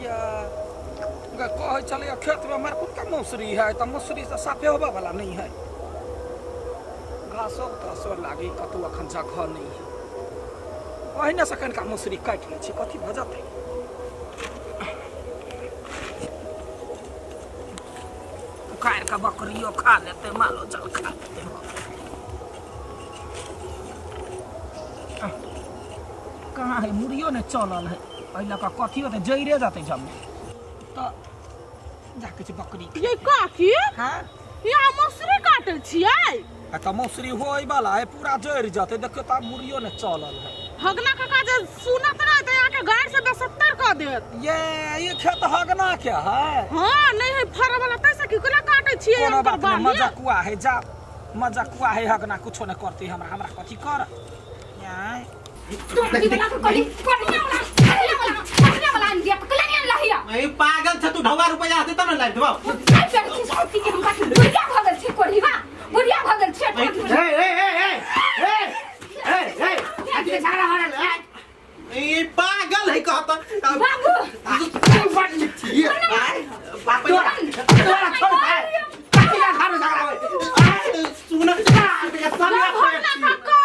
या गे कहै छलै खेतमे हमर कोन मौसरी है तऽ मौसरी तऽ साफे होबऽ वाला नहि है घासो तासो लागी कतौ अखन जगह नहि है ओहिने से कनिका मौसरी काटि लै छी कथी भऽ जेतै उखाड़ि कऽ बकरियो खा लेतै मालो जाल खा लेतै कहाँ है मुड़ियो नहि चलल है एहि लऽ कऽ कथी होतै जड़े जेतै जमीन तऽ जाके छै बकरी ये काकी हाँ यहाँ मसुरी काटै छियै आ तऽ मौसरी होय वाला है पूरा जरि जेतै देखियौ तऽ आब मुड़ियो नहि चलल है हगना काका जे सुनत नहि तऽ अहाँके गाड़ि से बेसत्तर कऽ देत ये ई खेत हगना के है हाँ नहि है फरऽ वाला तैसे की कोना काटै छियै कोनो हुनकर बात नहि बाड़ी मजकुआ है जा मजकुआ है हगना कुछो नहि करती हमरा हमरा कथी कर आँय नहीं पागल छ तू ढौवा रुपया आते तब ना लाइव देबो ए ए ए ए ए ए ए अति झगड़ा हो रहल है ई पागल है कहत बाबू तू बड़ छी बाप तोरा तोरा छोड़ दे कथी का घर में झगड़ा होय सुन काका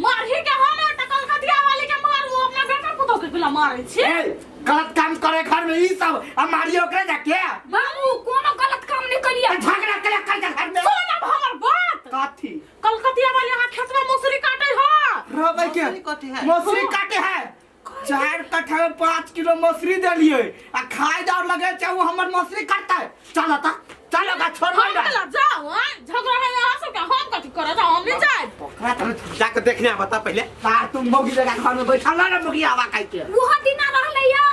मारही के हम त कलकतिया वाली के मारू अपना बेटा पुतोह के पिला मारै छी ए गलत काम करे घर में ई सब आ मारियो ओकरे जाके बाबू कोनो गलत काम नहीं करिया झगड़ा के कर जा घर में सुन अब हमर बात कथी कलकतिया वाली अहाँ खेत में मौसरी काटे ह रबै के मौसरी कथी है? मौसरी काटे है 4 कट्ठा में 5 किलो मौसरी देलिए आ खाए जाओ लगे चाहे वो हमर मौसरी काटता है चलो ता चलो का छोड़ हम चला जाओ आय झगड़ा है यहाँ सब के हम कथी करत हम नहीं जाए पोखरा तो जाके देखने आ बता पहले तार तुम मोगी जगह घर में बैठल ना मोगी आवा काई के वो दिना रहलै या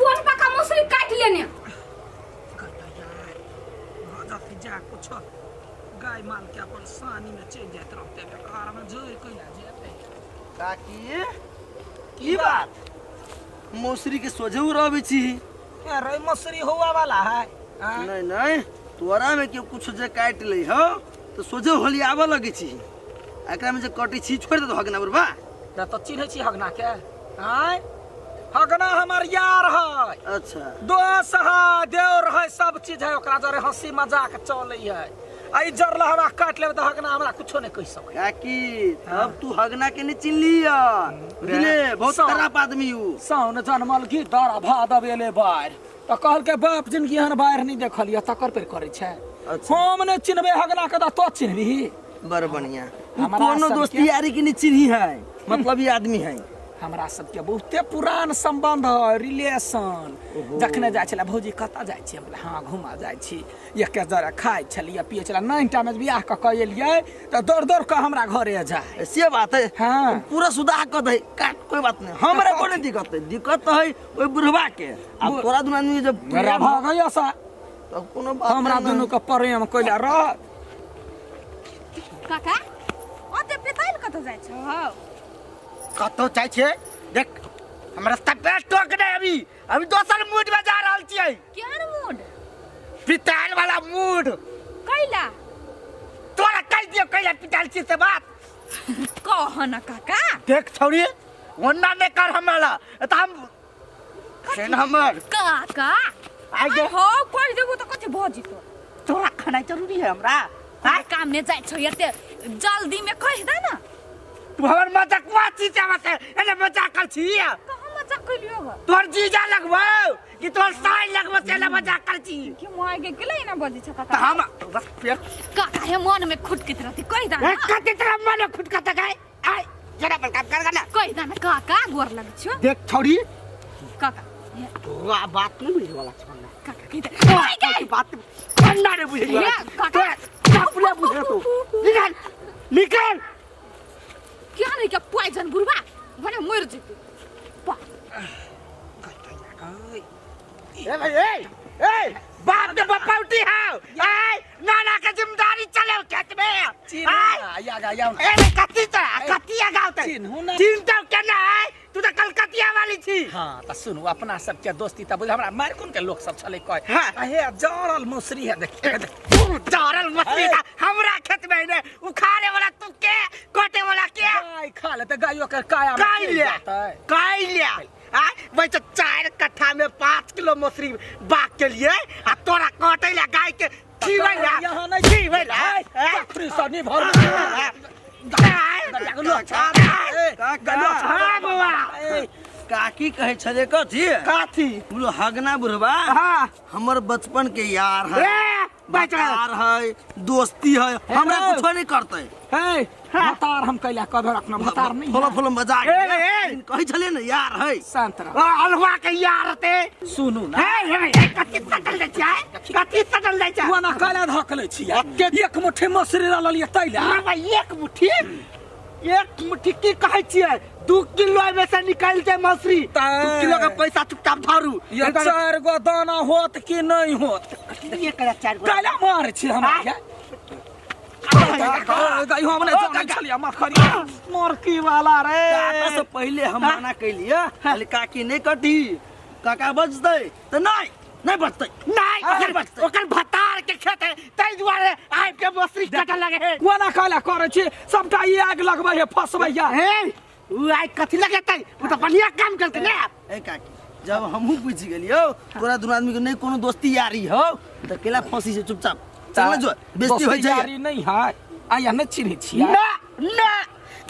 कोन पका मौसरी काट लेने भऽ जेतै जा कुछो गाय माल के अपन सानी में चलि जाइत रहतै बेकार में जोड़ कैला जेतै काकी की बात मौसरी के सोझे उड़ाबै छी अरे मसरी हुआ वाला है आँय? नहीं नहीं तोरा में केओ कुछ जे काटि लै हो तऽ सोझे होली आबऽ लगै छी एकरा में जे कटै छी छोड़ि दे हगना बुढ़बा ना तो चिन्है छी हगना के आँय हगना हमर यार है अच्छा दोस्त है देवर है सब चीज है ओकरा जरे हंसी मजाक चलै है आ ई जरला हमरा काटि लेबै तऽ हगना हमरा कुछो नहि कहि सकै काकी तब तू हगना के नहीं चिन्हली बुझले बहुत खराब आदमी ऊ साउन जनमल की दर भादव एले बाढ़ि तऽ कहलकै बाप जिनगी एहन बाढ़ि नहि देखलियै तकर पर करै छै अच्छा। हम नहि चिन्हबै हगना के तऽ तो चिन्हबही बड़ बढ़िया ऊ हमरा कोनो सबके- दोस्ती यारी के नहीं चिन्ही है मतलब ये आदमी है हमरा सबके बहुते पुरान सम्बन्ध है रिलेशन जखने जाइ छलै भौजी कतऽ जाइ छी हम कहलियै, हँ घूमऽ जाइ छी एके जरा खाइ छलियै पियै छलियै नाइनटा मे बियाह कऽ कऽ एलियै तऽ दौड़ दौड़ कऽ हमरा घरे जाय से बात है हाँ। पूरा सुधा कऽ दे काट कोई बात नहीं हमरा कोनो दिक्कत नहीं दिक्कत तो है ओहि बुढ़वा के अब तोरा दुनू आदमी जब मेरा भऽ गया सा तब कोनो बात हमरा नहीं। दुनू के प्रेम कैला रह काका ओते पिताइल कतऽ जाइ छौ कतौ जाइ छियै देख हम रास्ता पे टोक दे अभी अभी दोसर मूड में जा रहल छियै केहन मूड पिताल वाला मूड कैला तोरा कहि दियो कैला पिताल छी से बात कह न काका देख छौरी ओन्ना नहि कर हमरा तऽ हम सेन हमर काका आइ गे हो कहि देबो तऽ कथी भऽ जेतौ तोरा खाना जरूरी है हमरा आइ काम ने जाइ छौ एते जल्दी में कहि दे ना तू हमर मजाकवा छी से एने मजाक कर छी कहाँ मजाक कैलियो हो तोहर जीजा लगबो कि तोहर साई लगबो से एने मजाक कर छी कि मोय के केले ना बजै छ तऽ काका हम बस पेट काका हे मन में खुटकित रहती कहि दे ए ना कते तेरा मन खुटका तक है आय जरा पर काम कर ना कहि दे ना काका गोर लग छौ देख छौरी काका हे, तोरा बात नहीं बुझे वाला छौ ना काका कहि दे तोरा आइ गे बात ठंडा नहीं बुझे वाला हे, काका। तोरा अपने बुझे तू निकल निकल क्या नहीं क्या पॉइजन बुढ़वा भने मर जेतै पा ए भाई ए ए बाप के बपौटी हौ ए नाना के जिम्मेदारी चले खेत में आय या गा या ए रे कथी त कथी गाव त चिन्हू ना। चिन्हतौ केना है तू त कलकतिया वाली छी हाँ तऽ सुनू अपना सबके दोस्ती तऽ बुझ हमरा मारि कोन के लोक सब छलै कह हाँ। आ हे जड़ल मौसरी है देख देख। तू जरल मछली ए। था हमरा खेत में ने उखाड़े वाला तू के काटे वाला के गाय खा लेतै गायो के काया में काई चलि ले जेतै। काई ले आ वैसे 4 कट्ठा में 5 किलो किलो मसुरी बाग के लिए आ तोरा काटे ला गाय के खीबै ला यहाँ नहीं खीबै ला बकरी सँ नहीं भर हाँ बौआ काकी कहै छलै कथी कथी बोलो हगना बुढ़वा हाँ हमर बचपन के यार है ए बचल यार है दोस्ती है हमरा हेलो। कुछो नहीं करते हे भतार हम कैला कभी रखना भतार नहीं फलो फलो मजाक ए, ए। लेकिन कहै छलै ने यार है शांत रह अलवा के यार ते सुनू ना हे हे हे कथी सटल जाइ छै कथी सटल जाइ छै तू ना कैला धक लै छियै एक मुट्ठी मसुरी ल लेलियै तैला बाबा एक मुट्ठी एक मुट्ठी की कहै छियै 2 किलो एहिमे से निकालि दे मसुरी 2 किलो के पैसा चुपचाप धरू ये चार गो दाना होत कि नहीं होत एक चार गो कैला मार छी हमरा आँय? के हम नहि जानै छलियै मखरी मुर्की वाला रे काका से पहिले हम मना कैलियै कहली काकी नहीं कटी काका बचतै तऽ नहीं नहीं बचतै नहीं ओकर बचतै। ओकर भतार के खेत है ताहि दुआरे आबि के मसुरी कटऽ लगे है कोना कैला करै छी सबटा ई आगि लगबै है फसबै है हे उ आइ कथी लगेतै उ तऽ बढ़िया काम करतै ने ए काकी जब हमहूँ बुझि गेलियौ तोरा दुनू आदमी के नहीं कोनो दोस्ती यारी हौ तऽ केला फंसी छै चुपचाप चल ने जो बेइज्जती होइ दोस्ती छै यारी नहीं है आया नहि चिन्है छियै ना ना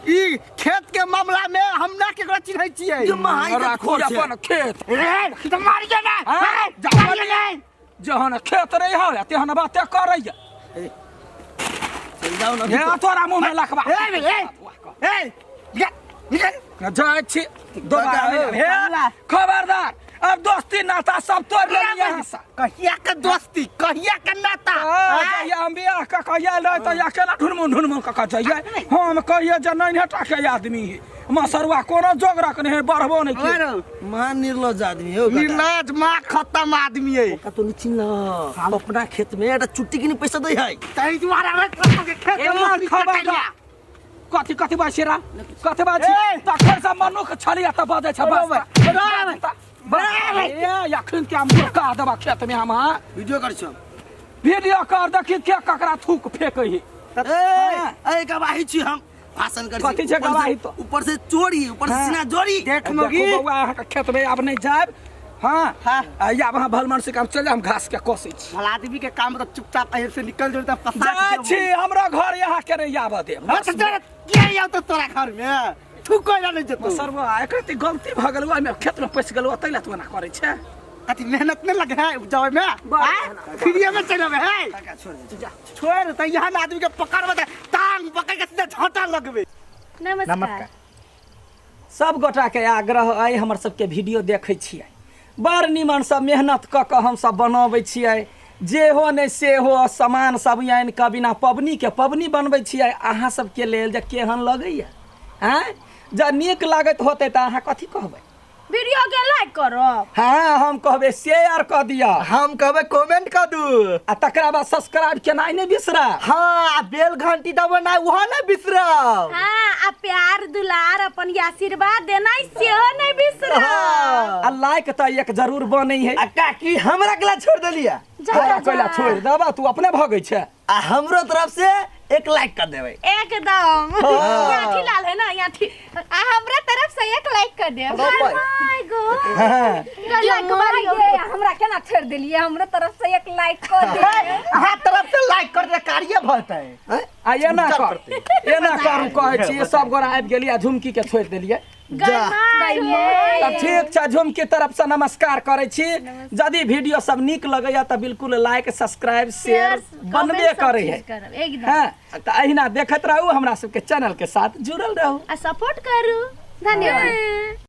ई खेत के मामला में हम ना केकरो चिन्है छियै ये महाई के राखू खोर छै। अपन खेत ए तऽ मारिए ना हाँ, ए, जा। मारिए ना जहन खेत रही हो तेहन बाते करैया चल जाओ ना हे तोरा मुँह में लखबा ए ए ए निकल निकल जाइ छी दोबारा नहि जायब। हे खबरदार अब दोस्ती नाता सब तोड़ लेली यहाँ से कहिया के दोस्ती कहिया के नाता आ, जहिया हम बियाह कऽ कऽ आयल रही तहिया केना ढुनमुन ढुनमुन कऽ कऽ जइयै हम कहियै जे नहीं टा के आदमी है मसरुआ कोनो जोगरक नहीं है बढ़बो नहीं की मां निर्लज आदमी हो काका। निर्लज माँ खत्म आदमी है ओकरा तो नहीं चिन्ह अपना खेत में एकटा चुट्टी के नहीं पैसा दै है ताहि दुआरे हमरा के खेत ए, में मछली खबरदार। कटैया। कथी कथी बाजै छी रा कथी बाजै छी ए! तखन से मनुख छलिया तऽ बजै छै बस बराबर। ए अखन के हम मुर्का देबा खेत में हम हाँ वीडियो कर छौ वीडियो कर देखी के ककरा थूक फेकै है ए ए गवाही छी हम भाषण कर कथी छै गवाही तो? ऊपर से चोरी ऊपर से हाँ। सीना जोरी देख मगी देखो बौआ अहाँके खेत में आब नहीं जायब हाँ हाँ। आ आब अहाँ भलमन से काम चलि जाउ, हम घास के कसै छी भला आदमी के काम तो चुपचाप ऐसे से निकल जो तो फंसा जाइ छी हमरा घर यहाँ के नहीं आबऽ देब हाँ तो तोरा के आउ तो तोरा घर में थूको ना नहीं जतो सरवा एकर ते गलती भऽ गेल ओहिमे खेत में पैसि गेल ओतै ला तू एना करै छै अथी मेहनत नहीं लगे है उपजावे में बड़ फ्रीए में चल आवे है काका छोड़ दे जा छोड़ त यहाँ आदमी के पकड़बे त टांग पकड़ के सीधा झोंटा लगबे नमस्कार सब गोटाके आग्रह अइ हमर सबके वीडियो देखै छियै बड़ निमनसँ मेहनत कऽ कऽ हमसब बनबै छियै जे हो नहि से हो सामान सब आनि कऽ बिना पबनीके पबनी बनबै छियै अहाँ सबके लेल जे केहन लगैया आँय जँ नीक लागैत होतै तऽ अहाँ कथी कहबै वीडियो के लाइक करब हाँ हम कहबै शेयर कऽ दिअ हम कहबै कमेंट कर दू आ तकरा बाद सब्सक्राइब केनाइ नहि बिसरब हाँ आ बेल घंटी दबेनाइ ओहो नहि बिसरब हाँ आ प्यार दुलार अपन आशीर्वाद देनाइ सेहो नहि बिसरब हाँ। आ लाइक तऽ एक जरूर बनै है आ काकी हमरा केला छोड़ देलिया जा, तोरा जा। कोइला छोड़ि देबा तू अपने भगै छै आ हमरो तरफ से एक लाइक कर देबै एकदम यहाँ ठीक लाल है ना यहाँ ठीक आ हमरा तरफ से एक लाइक कर देब my God like मारियो हमरा केना छोड़ देलिए हमरो तरफ से एक लाइक कर दे अहाँ तरफ से लाइक कर दे कार्य भतै आ एना कर एना करू कहै छी सब गोरा आबि गेलियै आ झुमकी के छोड़ि देलियै तऽ ठीक छै झुमकी तरफ से नमस्कार करै छी यदि वीडियो सब नीक लगैया तऽ बिल्कुल लाइक सब्सक्राइब शेयर बनबे करै है एकदम हँ तऽ अहिना देखैत रहू हमरा सबके चैनल के साथ जुड़ल रहू आ सपोर्ट करू धन्यवाद।